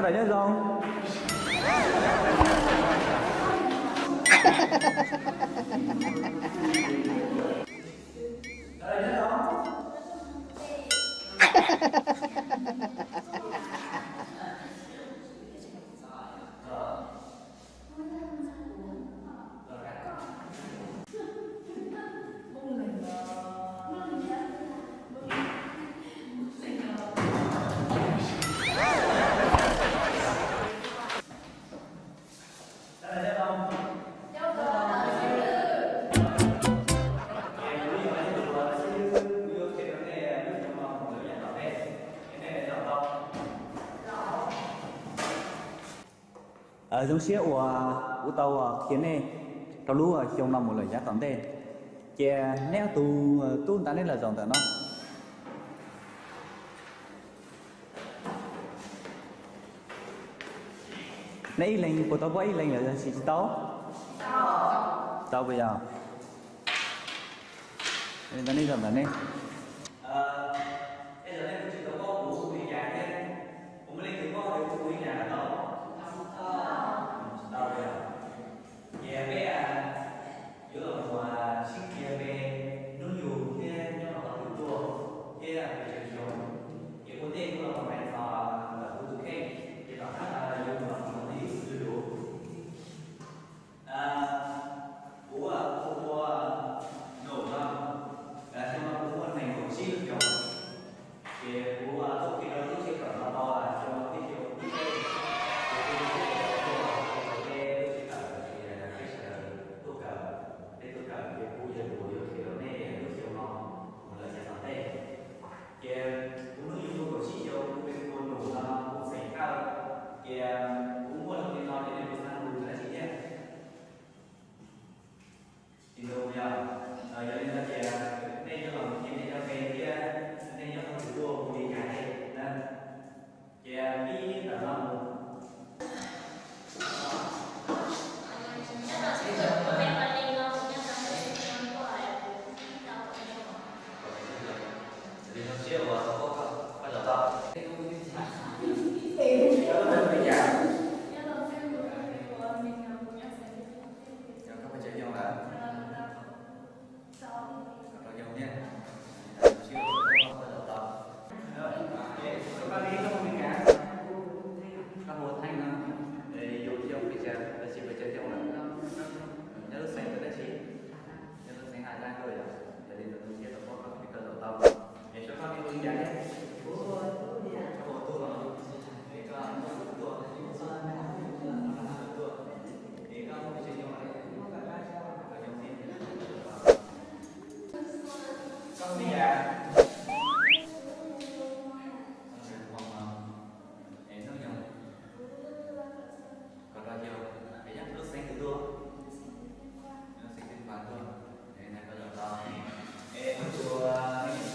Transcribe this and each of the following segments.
Nyob zoo. Zoo siab uas kuv tau qhia nej rau lub xyoo no mus lawm yav tom ntej. Ces neb ob tug tub nta neb los zaum ntawm no. Neb ib leeg puas tau paub ib leeg lawm los tsis tau? Tau puas yog? Neb zaum ntawm ne. Tej zaum nej kuj tsis tau paub kuv hu li cas thiab. Kuv muaj leej twg paub tias kuv hu li cas tau? Tsis tau puas yog? Ces peb yuav los mus sib qhia pe hnub yug thiab nyob rau qhov twg tuaj thiab pes tsawg xyoo. Ces ua ntej kuv los mus hais txog ntawm kuv tus kheej, ces tom qab no yuav mus los mus ntxiv lwm lub. Kuv hu ua Num no, xyoo no kuv muaj nees nkaum tsib lub xyoos. Ces kuv tuaj khi rau lub sij hawm no tau xyoo no tib xyoo, ces kuv tuaj khi rau lub sij hawm peb sawv daws tuaj kawm, peb tuaj kawm ces kuv yog tus yuav khi rau nej lub xyoo no mus lawm yav tom ntej. Ces kuv hnub nyoog muaj kaum tsib xyoo, kuv hu ua Num no, kuv xeem Thawj. Ces kuv muaj lub npe no ces nej puas xav nug dab tsi thiab? Tsis nug yog? Yog li ntawd ces nej yuav los qhia nej cov npe thiab nej nyob qhov twg tuaj hu li cas thiab na. Ces pib ntawm no mus. Zoo siab uas koj zaum tau. Koj puas tsev xyoo lawm? Kaum rau xyoo thiab. Zoo siab uas koj zaum tau. Koj hu li cas? Koj hu ua Theej no. Yug xyoo pes tsawg, los sis pes tsawg xyoo lawm? Nyob lub xeev twg dab tsi? Nyob lub xeev Has Zaj tuaj yom. Yog li ntawd zoo siab tau paub koj thiab koj zaum tau. Es koj hu li cas thiab? Koj hu ua Tub los? Es koj muaj leej twg tuaj? Tuaj. Es koj muaj pes tsawg xyoo lawm? Kaum xyoo thiab. Koj hu li cas? Es hnub nyoog? Kaum rau xyoo. Es nyob lub xeev twg tuaj? Lub xeev Tub Npas tuaj. Es koj zaum tau. Es koj tus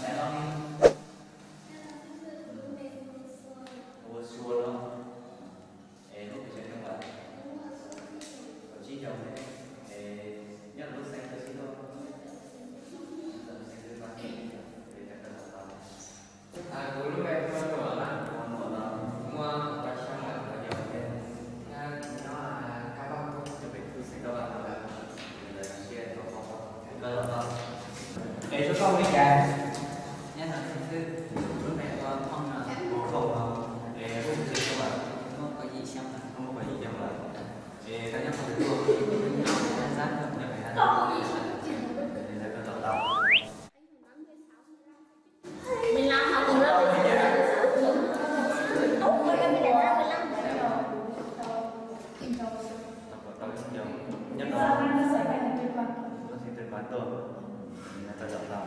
me nyuam ntxhais no ne? Hu ua Sua los? Es lub pes tsawg xyoo lawm? Kaum tsib xyoo. Es nyob lub xeev twg tuaj? Lub xeev Tub Npas. Es koj zaum tau. Kuv lub npe hu ua Nuam na. Hu ua Nuam los? Muaj kaum rau xyoo lawm. Yog thiab. Nyob Kab Vaj, lub pem xeev Kab Vaj ntawd. Zoo siab tau paub koj, koj zaum tau. Es koj hu li cas? Nyob no xwb. Lub npe hu ua Thooj no. Thooj no. Es koj pes tsawg xyoo lawm? Muaj kaum yim xyoo lawm. Muaj kaum yim xyoo lawm. Es koj nyob qhov twg tuaj? Nyob Has Zaj, nyob Has Zaj. Koj zaum tau. Nyob rau lub xeev twg tuaj? Koj zaum tau.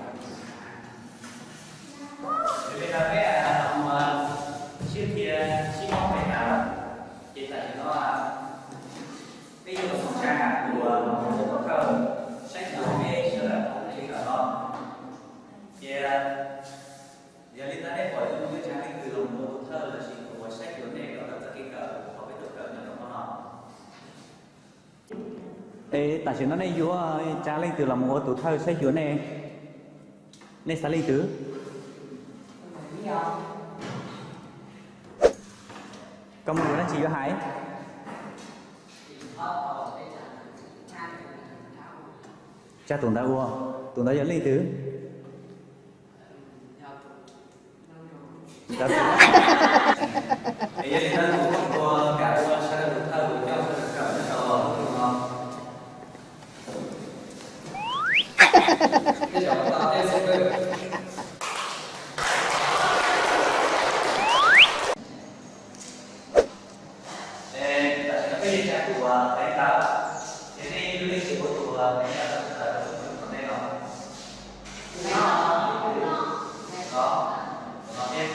Yog li ntawd peb los mus sib qhia sib paub peb tas lawm, ces tam sim no peb yuav los mus tsa tus uas ua tus thawj saib xyuas peb sawv daws hauv lub tsev kawm no. Ces yog li ntawd nej pom zoo li yuav tsa leej twg los mus ua tus thawj los sis tus uas saib xyuas nej rau ntawm txoj kev kawm thaum peb tuaj kawm nyob rau hmo no? Es tam sim no nej yuav tsa leej twg los mus ua tus thawj saib xyuas nej? Nej xav leej twg? Koj muaj lus hais. Tsa tus ntawd ua, tus ntawd yog leej twg? Yog li ntawd kuv ua kam ua sawv daws tus thawj tus coj sawv daws kawm nyob rau lub ntuj no. Tam sim no peb yuav tsa tus teev ntawv, ces nej leej twg ua tus teev ntawv rau tus tom ntej no? Tus no, tus no thiab.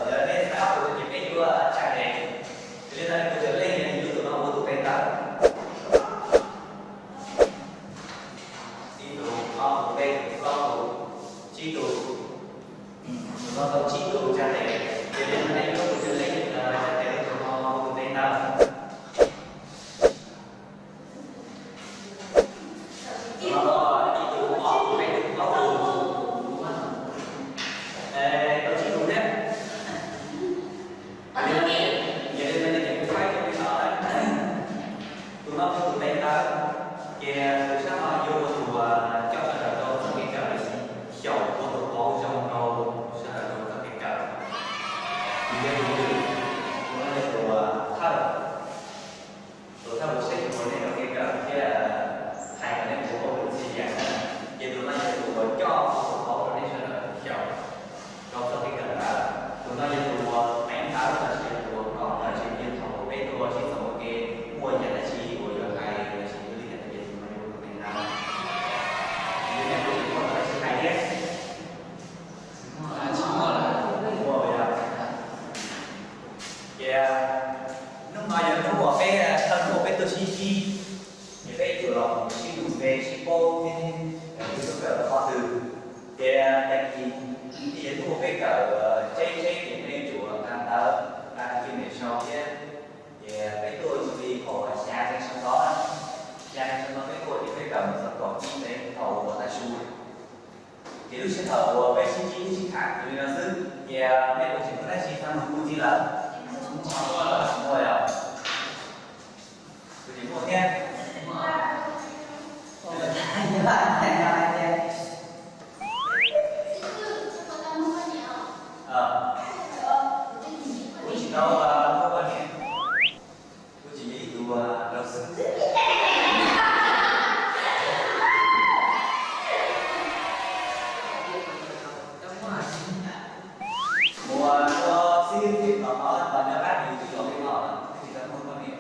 Yog nej xav ua ces peb yuav tsa tes, yog li ntawd kuv cov leej yog yus tus no ua tus teev ntawv. Ib tus, ob tus, peb tus, plaub tus, tsib tus. Tus no tau tsib tus tsa tes, ces li ntawd nej yuav ua tus cov leej tsa tes rau tus no ua tus teev ntawv. Tus no tau ib tus, ob tus, peb tus, plaub tus, tau tsib tus thiab. Yog li ntawd nej kuj faib tus li no, tus no ua tus teev ntawv, ces tus sab no yuav ua tus coj sawv daws rau txoj kev kawm los sis xyaum ua tus qauv zoo rau sawv daws rau txoj kev kawm. Tus no yog tus thawj, tus thawj ua saib xyuas nej rau kev kawm thiab hais kom nej puas paub lub txhia yam na. Ces tus no yog tus uas coj tus qauv rau nej sawv daws xyaum rau txoj kev kawm ntawd. Tus no yog tus uas teev ntawv los sis yog tus uas kov ntawv tsis tias thaum uas peb tuaj sib txoos ua ke muaj yam dab tsi uas yuav hais los sis yuav li cas ces tus no yuav ua tus teev ntawv. Yog nej puas tsis muaj ntawv tsis hais thiab. Tsis muaj, tsis muaj lawm. Muaj yog. Ces hnub no yog hnub uas peb, thawj hnub uas peb tuaj sib ntsib, ces peb yuav los sib nug npe sib paub thiab tuaj kawm qhov twg. Ces tag kis yog hnub uas peb kawm tsheb tsheb ces peb yuav tsum ua ntawv, ua ntawv ua ntej sau thiab. Ces peb tuaj ua li thaum xya teev sawv ntxov, xya teev sawv ntxov peb tuaj ces peb kawm mus txog kaum ib teev thaum uas tav su. Ces lub sij hawm uas peb sib ntsib thiab sib tham yog li no xwb, ces nej puas tseem muaj dab tsi xav nug kuv txiv lawm? Muaj yom? Kuv tseem muaj thiab. Kuv tsis tau muaj poj niam. Kuv tsis yog ib tug laus xwb. Mus ua xib hwb tim tom no los nyob qab yus tsis laus li no, tsis tau muaj poj niam.